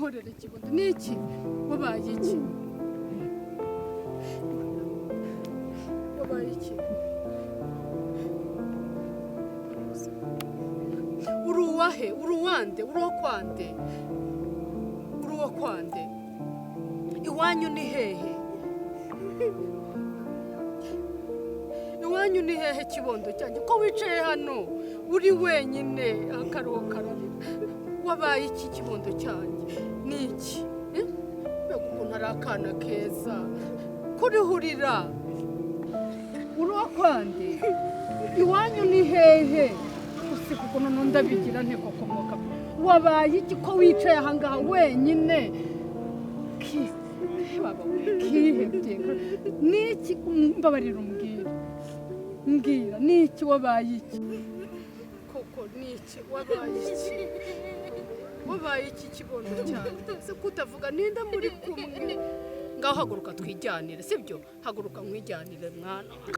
Ihorere kibondo, ni iki? Wabaye iki? Wabaye iki? Uri uwahe? Uri uwande? Uri uwo kwande? Uri uwo kwande? Iwanyu ni hehe? Iwanyu ni hehe kibondo cyanjye, ko wicaye hano uri wenyine? Akaruho kararira. Wabaye iki kibondo cyanjye? Ni iki? Eh? Mbega ukuntu ari akana keza kurihurira! Uri uwo kwande? Iwanyu ni hehe? Usika ukuntu nundabigira nteko komoka. Wabaye iki ko wicaye ahangaha wenyine? Baba we, kihebye. Ni iki? Mbabarira umbwira, mbwira, ni iki? Wabaye iki koko? Ni iki? Wabaye iki? Wabaye iki kibondo cyane se kutavuga? Ninde muri kumwe ngaho? Haguruka twijyanire, sibyo? Haguruka nkwijyanire, mwana wanjye.